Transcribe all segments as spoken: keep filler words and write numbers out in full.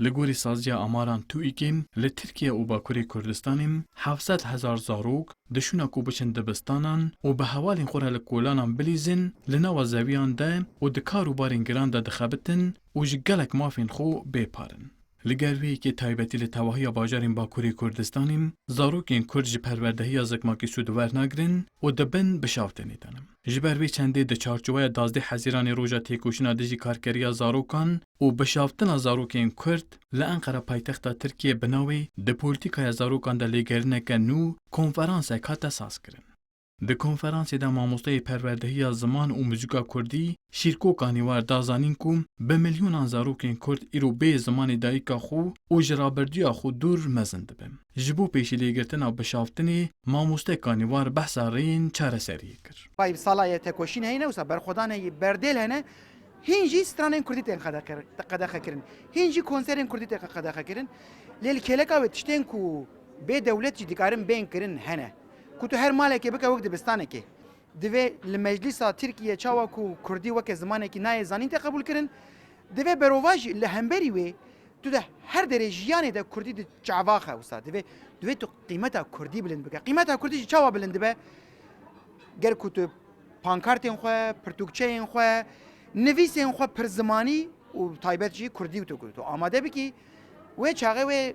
Li gorî saziya amaran TÜİK'ê, li Tirkiye û Bakurê Kurdistanê heft sed hezar zarok dişûne ku biçin dibistanan û bi hevalên xwe re li kolanan bilîzin, li nava zeviyan de û di kar û barên giran de dixebitin û ji gelek mafên xwe bê par in. Li ger vê yekê taybetî li tevahiya bajarên Bakurê Kurdistanê zarokên Kurd ji perwerdehiya zikmakî sûd wernagirin û di bin bişaftinê de ne. Ji ber vê çendê di çarçoweya duwazdeh Hezîranê roja têkoşîna dijî karkeriya zarokan û bişaftina zarokên Kurd li Enqera paytexta Tirkiyê bi navê Di polîtîkaya zarokan de lêgerîneke nû konferansek hate sazkirin. Di konferansê de mamosteyê perwerdehiya ziman û muzîka kurdî Şîrko Kanîwar da zanîn ku bi milyonan zarokên Kurd îro bê zimanê dayika xwe û ji rabirduya xwe dûr mezin dibe. Ji bo pêşîlêgirtina bişaftinê, mamoste Kanîwar behsa rêyên çareseriyê kir. Vay, sala ye tekoşîn heyne, wisa berxwedan heye, berdêl hene. Hîn jî stranên kurdî tên qedexe-, qedexe kirin. Hîn jî konserên kurdî tên qedexe kirin. Lê li kêleka wê tiştên ku bê dewlet jî dikarin bên kirin hene. Ku tu her malekê bike wek dibistanekê. Divê li meclîsa Tirkiye çawa ku kurdî weke zimanekî nayê zanîn tê qebûl kirin. Divê berovajî li hemberî wê tu de her derê jiyanê de kurdî di çava xe wisa. Divê, divê tu qîmeta kurdî bilind bike. Qîmeta kurdî jî çawa bilind dibe? Ger ku tu pankartên xwe, pirtûkçeyên xwe, nivîsên xwe pir zimanî û taybet jî kurdî tu, tu amade bikî, wê çaxê wê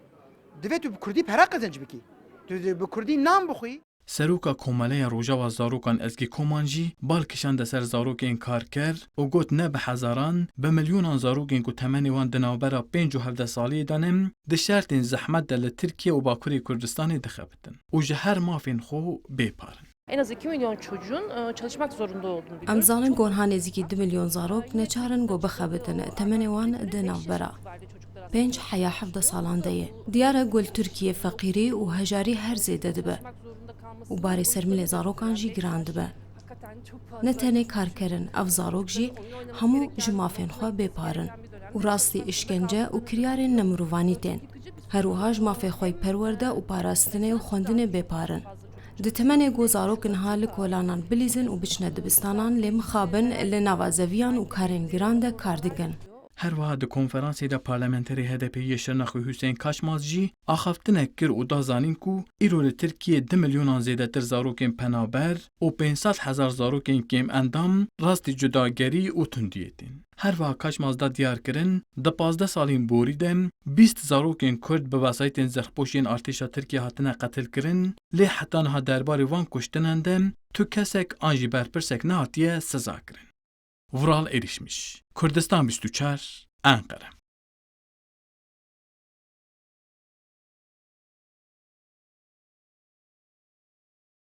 divê tu bi kurdî pere qezenc bikî. Tu bi kurdî nan bixwî. Seroka Komeleya Rojava Zarokan Ezgî Koman jî bal kişande ser zarokên karker û got, ne bi hezaran, bi milyonan zarokên ku temenê wan di navbera pênc û hevdeh saliyê de ne, di şertên zehmet de li Tirkiye û Bakurê Kurdistanê dixebitin û ji her mafên xwe bê par in. En az iki milyon çocuğun, e, çalışmak zorunda olduğunu biliyoruz. Em zanin ku niha nêzîkî du milyon zarok neçar in ku bixebitin, temenê wan di navbera pênc heya hevdeh salan de ye. Diyar e ku li Tirkiye feqîrî û hejarî her zêde dibe û barê ser milê zarokan jî giran dibe. Ne tenê karker in, ev zarok jî hemû ji mafên xwe bê par in û rastî îşkence û kiryarên nemirovanî tên. Her wiha ji mafê xwe yê perwerde û parastinê û xwendinê bê par in. Di temenê ku zarok niha li kolanan bilîzin û biçine dibistanan, lê mixabin li nava zeviyan û karên giran de kar dikin. Her wiha di konferansê de parlamenterê H D P'ê yê Şirnexê Huseyîn Kaçmaz jî axaftinek kir û da zanîn ku îro li Tirkiyê du milyonan zêdetir zarokên penaber û pênc sed hezar zarokên kêmendam rastî cudagerî û tundiyê tên. Her wiha Kaçmaz da diyar kirin, di pazdeh salên borî de bîst zarokên Kurd bi vesayîtên zirxpoş yên artêşa Tirkiyê hatine qetilkirin, lê heta niha derbarê van kuştinan de tu kesek an jî berpirsek nehatiye sizakirin. Vural Erişmiş, Kurdistan bîst û çar, Enqere.